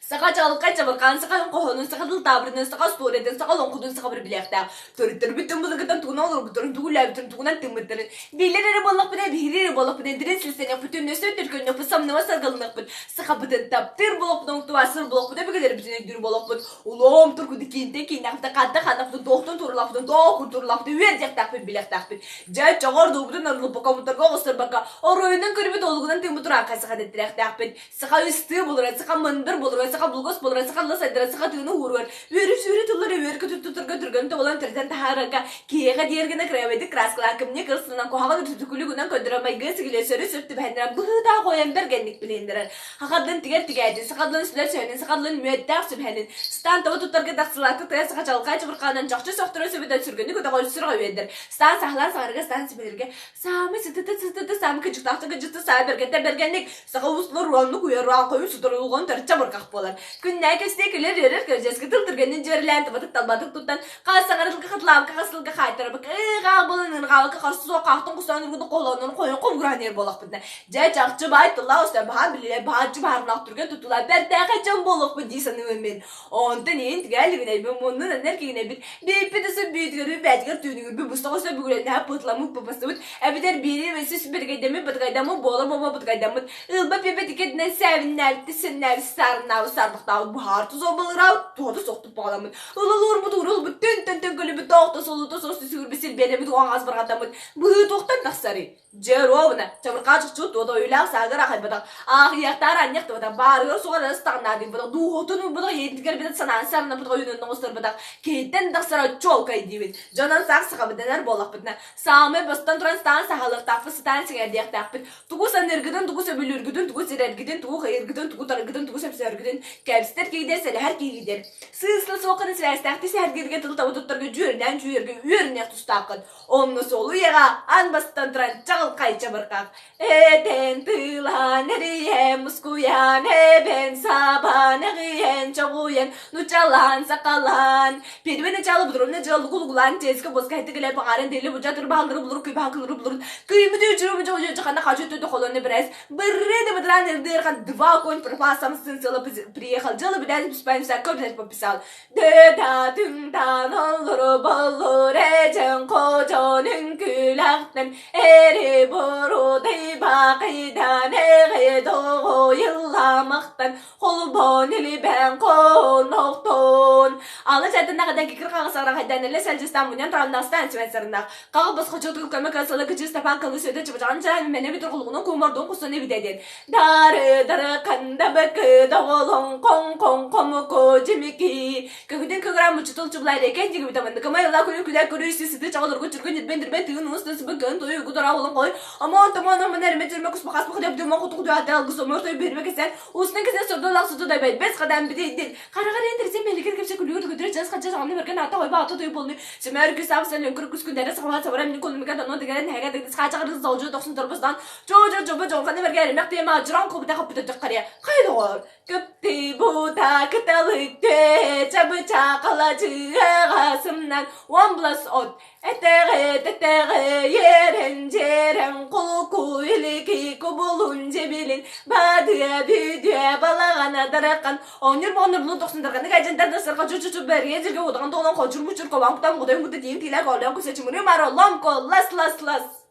Саха чаҕылхай чабырҕаан, саха хоһоонун, саха тыл таабырынын, саха остуоруйатын, саха олоҥхотун саха бары билиэхтээх. Төрүттэрбит түҥ былыргыттан тугунан олорбуттарын, тугу үлээбиттэрин, тугунан тыыммыттарын билэр эрэ буоллахпына, биһириир эрэ буоллахпына, дириҥ силистэниэхпит, өннөсө түркөннөхпүт, самныма саргылыныахпыт, сахабытын таптыыр буолуохпут, оҥтубаасыр буолуохпут, өбүгэлэрбитин өйдүүр буолуохпут. Улуом тургуту киинтэн кииннэхпитин, ханта ханнахпытын, туохтан туруулахпытын, тоох куртуруулахпытын үөрдиэхтээхпит, билиэхтээхпит. Дьэ, чоҕор дуубутун арылыппакка, омуктарга оҕустарбакка, оройунан көрбүт олугунан тыыммыт турааххай саха дэттирэхтээхпит. Саха үстүү булура, саха мындыр булура, саха булгас булура, саха тыла сайдара, саха тыыны ууругар, үөрү-сүүрү тыллары үөр-көтүт тутарга түргэн тобулан төрүтэн таһаарарга, киһиэхэ диэр гына кыраабайдык кырааскалаан кымньыы кырсынан куһаҕан үрдүкүлү гынан көрдөрөр майгы сигилэ сөрү сөп түбэһиннэрэн быһыытаах ойон бэргэнник билиһиннэрэр. Сахалын тигэр тигээдин, сахалын сүлэр сөһөнүн, сахалын мүөттээх сүбэһэнин, стан таба туттарга тахсылаатык тыа саха чалхай чабырҕаанан чахчы сөхтөрө сөбүтэн сүргэни көтөҕөр сүрэҕэ үөрдэр. Стан саһылаан саҥарга стан сүбэлэргэ саамай сытыты сытыты саамай кыдьыктаахтык кыдьыкты саа бэргэнтэн бэргэнник саха уус уруоннук уйаруаан хойун сутуруйулган төрчө мырках буолар. Күннээ кэстиэ күлэр үөрэр көрдьөскө тыл түргэнин дьүөрэлээн тыбатык талбатык туттан хас саҥарылга хатылаабыкка хас тылга хаайтарабык ыыгаа буолан ырҕаабыкка харсы суох хаахтан кустаан ургуду холоонун хойун хомугураан иһэр буолахпытына дьэ чахчы баай тыллаах өстөөн баһаан билилэр баһааччы баһаарнаах түргэн тутулаа бэртээхэй дьон буолуохпут дии саныыбын мин. Онтон иһин тигэлигинэйбин муннун аннар кигинэйбит бииппит өсө бүүтүгэр бээтигэр түүнүгүрбүт быстах өсө бүгүлэннэһэ пытламмыт папасыбыт эбэтэр биири өссө биргэйдэммит бытыгайдаммыт буола буола бытыгайдаммыт ылба пиэбэ тикэтинэн сээбиннээбит сэннээбит саарыннаабыт саарбахтаабыт буһаарты суолбалыраабыт туһата суохтук баҕаламмыт ылылуурбут уурулбут түн түн түн көлүбүт тоохто солута сос түсүгүрбүт силбиэнэммит уҥаҕас барҕатаммыт быһыы туохтан тахсарый Дьэ, ровно, чабырҕаа чохчу туота ойуулаах саагар аахайбатах, аахыйахтаар анньахтыбатах, баарыгар суоҕар эрэ ыстаҕыннаатыйбатах, дууһатын уурбатах, ийэтигэр битэ санаан сарынаппытах ойуунун оҥосторбатах, киһиттэн тахсара чуолкай диибин. Дьонон саах сахабытынар буоллахпытына, саамай бастан туран сытаан саһалыахтаахпыт, сытаан сэҥээрдиэхтээхпит. Тугу саныыргытын, тугу сөбүлүүргүтүн, тугу сирэргитин, тугу кыайыргытын, тугу тараргытын, тугу сөпсөһөргүтүн кэпсэтэр киһидэр, сэлэһэр киһигидэр. Сыысла суоххун сибээстээхтик сэһэргииргэ тыл таба туттарга дьүөрүнээн дьүөргэ үөрүнэх тустааххын. Онно солуйаҕа аан бастан туран чаҕылхай чабырҕах этэн тыылаан эрийэн мускуйан эбэн сабан эҕийэн чоҕуйан нучалаан сакалаан первый начало будурумна дьыаллык улугулаан тиэскэ буоска хэтигилэ баҕаран дели бужа турбааллары булур күйбаакылары булур күймүтү үчүрү бужа хана хачы төдө холонны брэс бырры да быдран ирдырхан два конь пропал сам сын села приехал дело бедать беспамятно как пописал Дөтатыҥтан олору боллур эдьэн хочонун күлэхтэн эри бурудай бакыйдан эҕи доҕойулламахтан холбон илибэн хонохтон Алы чатыннаҕыдан кикир хаҕысарахайдан эле сэлдьистан муньан тураннастан сибэн Хаҕы босхочотугу көмө кысылы кычы Степан кылы сөдө чыбычаҕын чаан мэнэ бүтүр кулугунун куумордуун кусун эбитэ диэн. Дары дары канда быкы доҕолоҥ хоҥ хоҥ хомуку дьимики Көкүтүн кыгыра мучутул чублай рекен дигибита мындыкымай ыла күлү күлэ көрүү сысы чаҕылыргы чүргүн нирбен дирбен тыын уус тысбы кын тую угу тора улун кой омон томон омон эрме түрмө куспа хаспа хыдап дүмө кутук дуата алгыс омор той берме кесен устун кесен сордолак суту дайбай бес кадам битейдин Хараҕар эн мэлигир кэпсэ күлүгэр көтөрө чаас хачча саҕаны бэргэн аата хойба ата той буолну сэмээр күс саап сэн лөҥкүр күс күндэрэ сахалаа сабара мин колумига дано дэгэрэн нэһэгэ дэгдис хаачаҕырыс должу тохсун торбостан чоо жо жобо жоҥханы бэргэн эрмэх тиэмэ журан кубута хаппыта дьаххария хайдоҕор кыпты бута кыталык түө чабыча қалачыаға сымнан он блас от Этэҕи тэтэҕи иэрэн дьиэрэн кулуку илики кубулун дьибилин бадыа бүдүө балаҕана дарахан оонньуур боҕоннорбулун тохсундарганы кайдьандар да сырха чу чу чу бэрие дьиргэ удаҕан тоҕолон хочур мучур кобаан кутан кутайын кута тиим тиилээх олеон күсэ чымырыы маара лом лас лас лас.